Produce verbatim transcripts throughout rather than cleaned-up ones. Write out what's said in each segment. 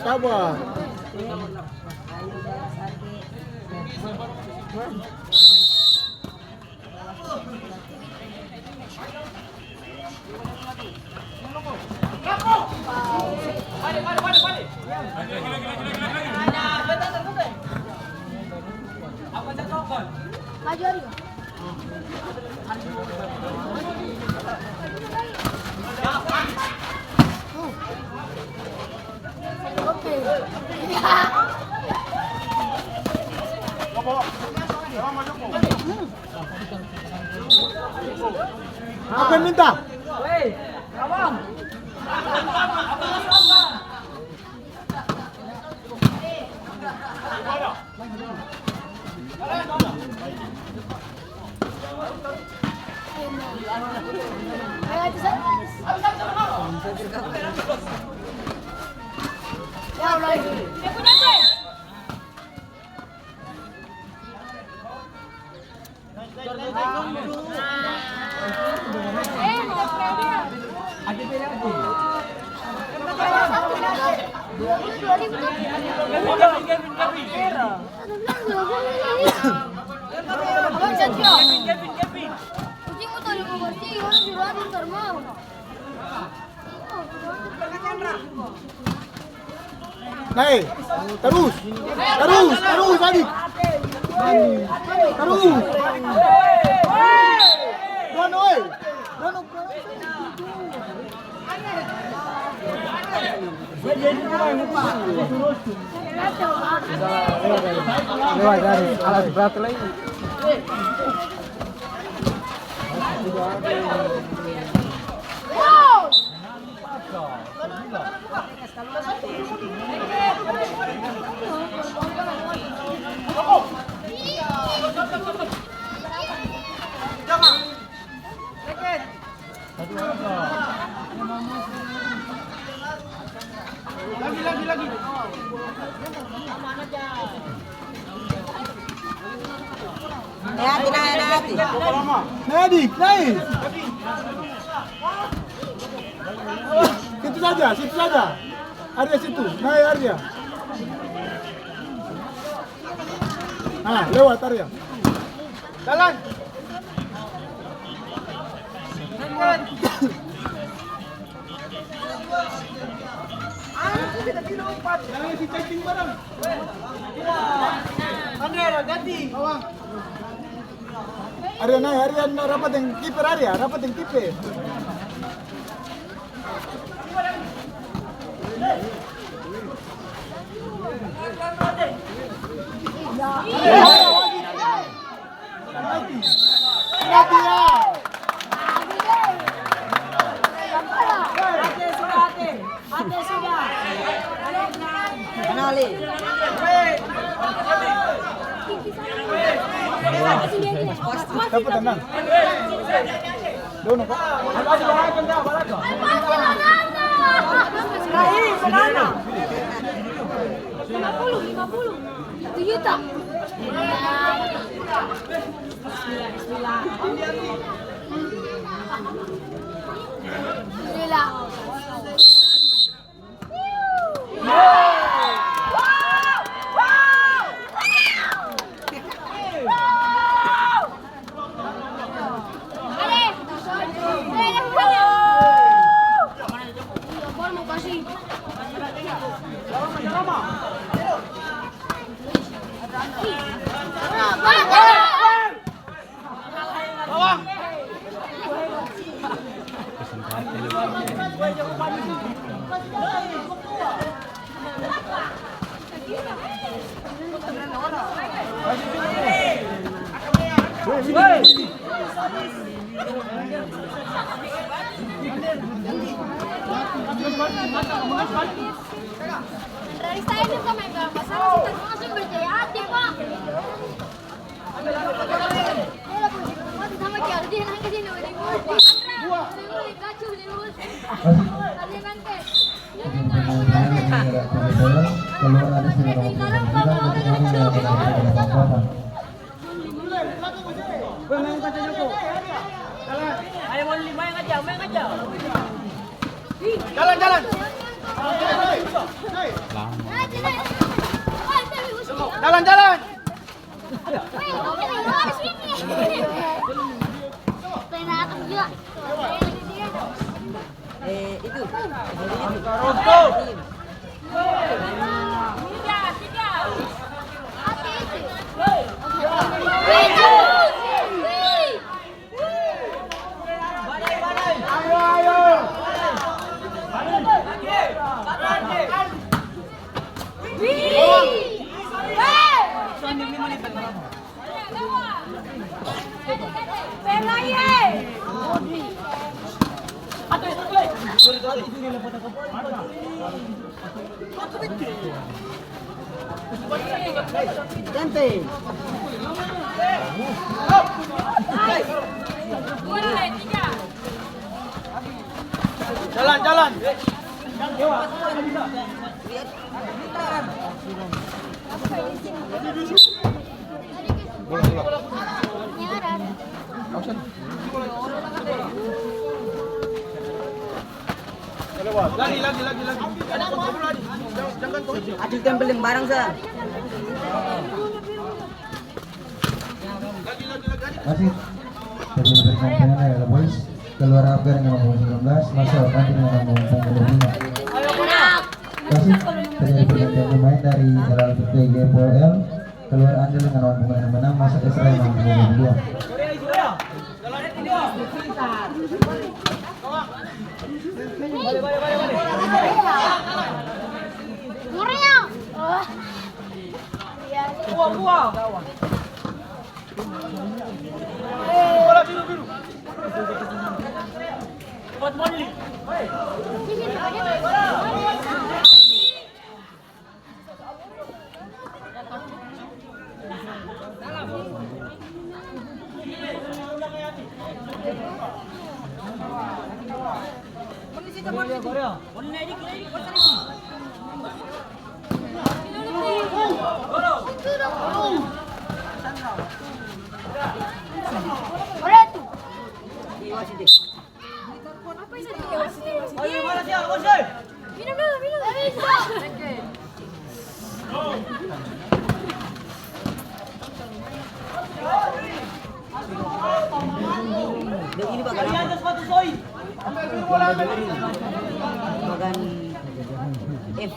Sabar. Apa yang minta? Nae, tarus, tarus, tarus, Adi. Tarus. Dono, e. Dono. Lewat dari alat berat lagi. Lagi, lagi, lagi. Nae, Adi, nae, nae, Adi. Nae, Adi, nae. Situ saja, situ saja. Arya situ, nae Arya. Ah, lewat Arya. Jalan. Arya nae, Arya nae, rapat deng kiper Arya, rapat deng kiper. Tapi tenang. Dono, Pak. Lima puluh, lima puluh. Satu juta. Bismillah, bismillah. Alhamdulillah. Jalan, jalan. Jalan, jalan. Eh, itu. Jalan, jalan. Lagi, lagi, lagi, lagi. Acil tempel deng barang sa. Wasit, terjadi pergantian ya, boys. Keluar Abgar dengan nomor sembilan belas, masuk Abgar dengan nomor punggung dua puluh lima. Wasit, terjadi pergantian pemain dari R L P T G P L, keluar Angel dengan nomor punggung enam enam, masuk Esra dengan nomor punggung dua puluh dua. Bagan F.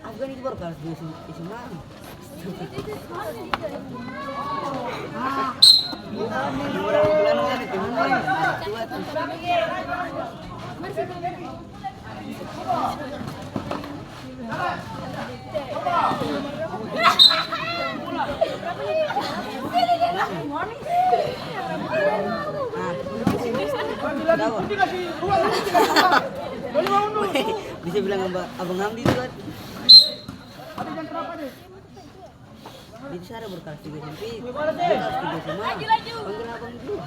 Afgan itu baru kalah dua S M A. Bisa bilang abang, abang Hamdi itu kan. Jadi, saya ada berkas tiga S M P, berkas tiga S M A. Panggil abang dulu.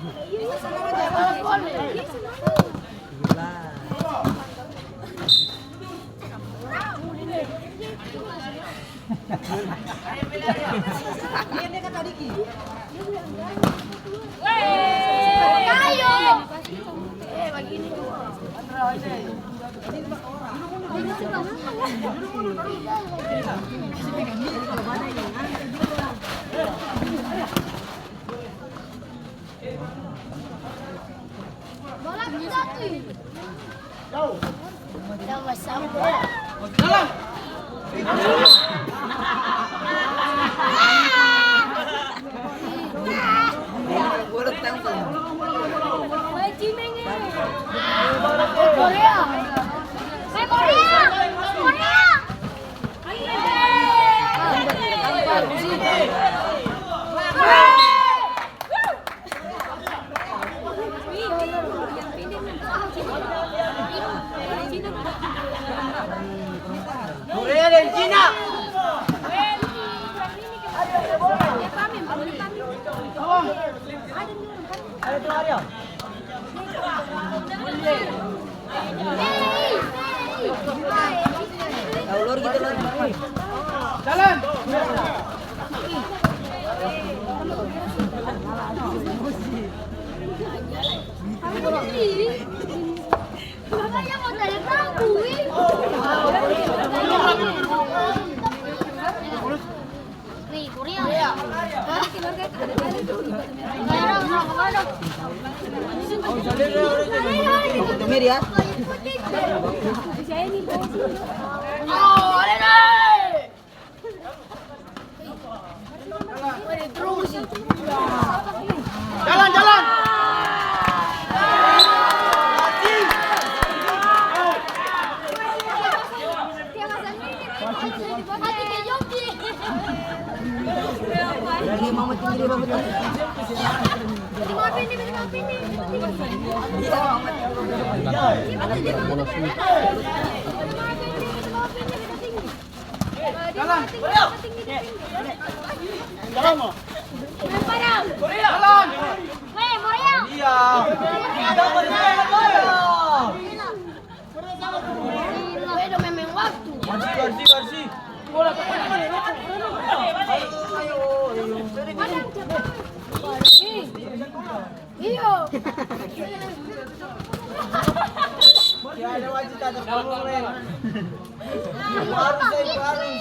Gila. Korea. Eh, Korea. Korea. Korea dan Cina. Jalan. Jalan, jalan. Jalan. Jalan, mo. Jalan. Iya. Bersih, bersih, bersih. Ayo, ayo, ayo. Iyo. Tiada wajib tak tertolong, Ren. Harus, Ren, harus.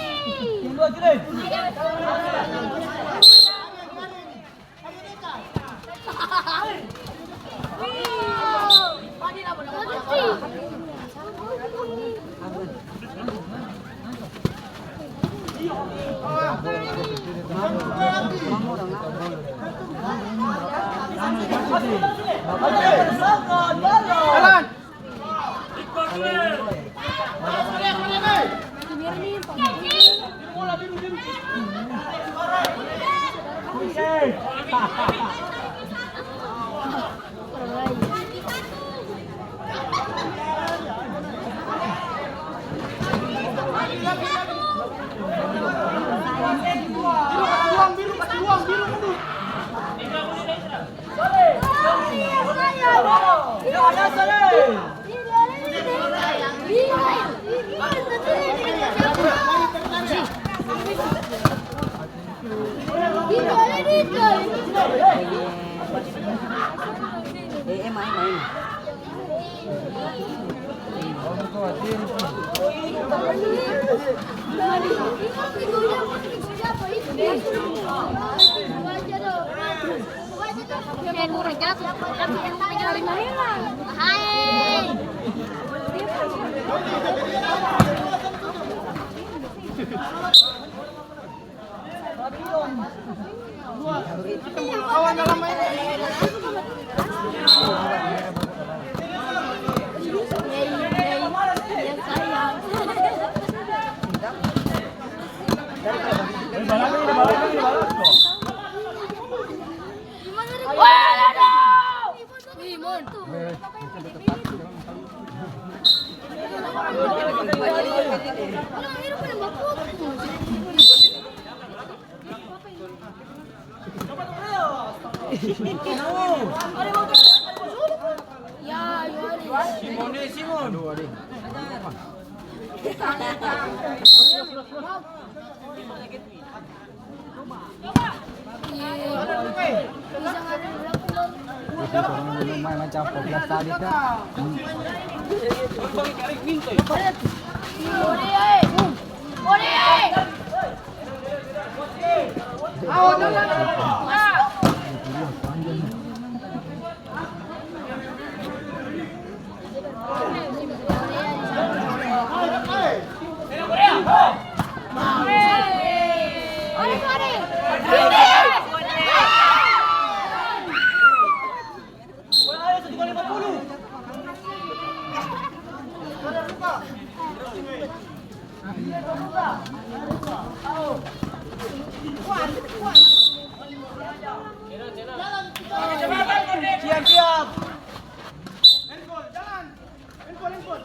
Eh, eh, main, main. Hai. Simon, eh, Simon. Siap, siap. Handball, jalan. Handball, handball.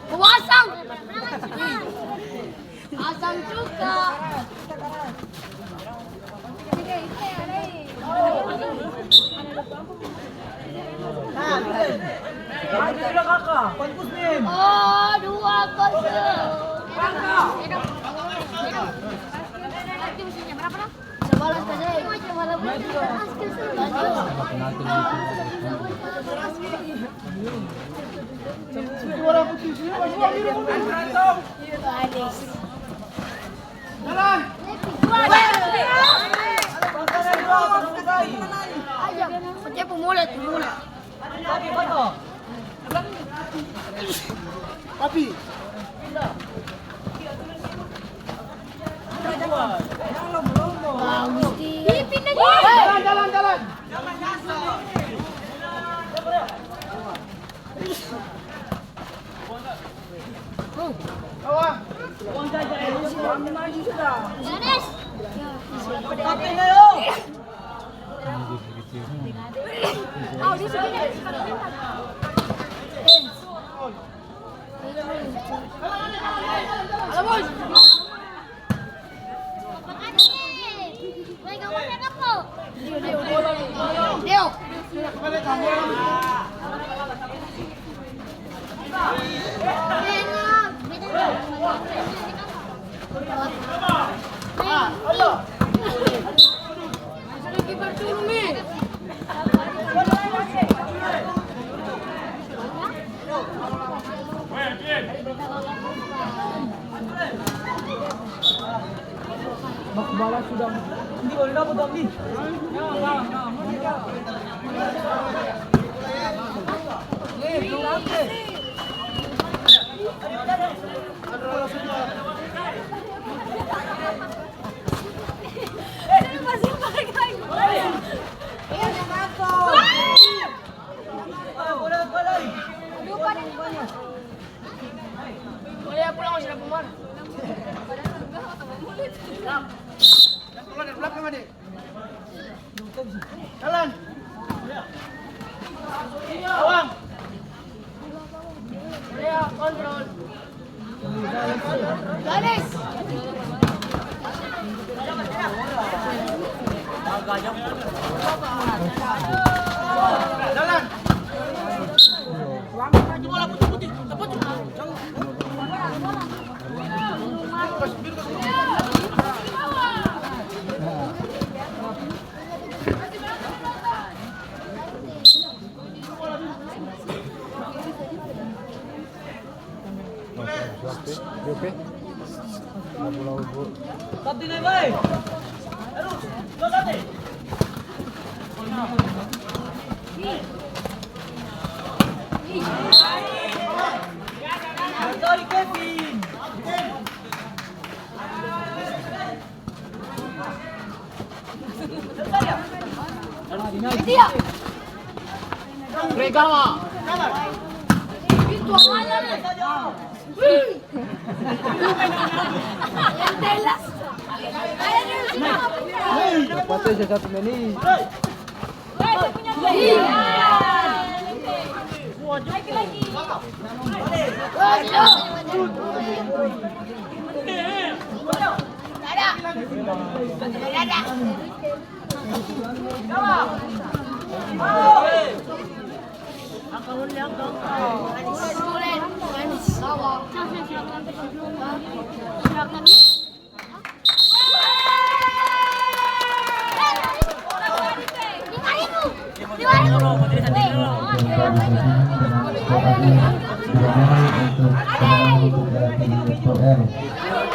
Puasang. Asam cuka. Oh, dua kosong. Sebelas saja. Papi. Jalan, jalan, jalan. Jalan. Bawang. Garis. Jalan. Bola putih, putih. Potensi satu menit.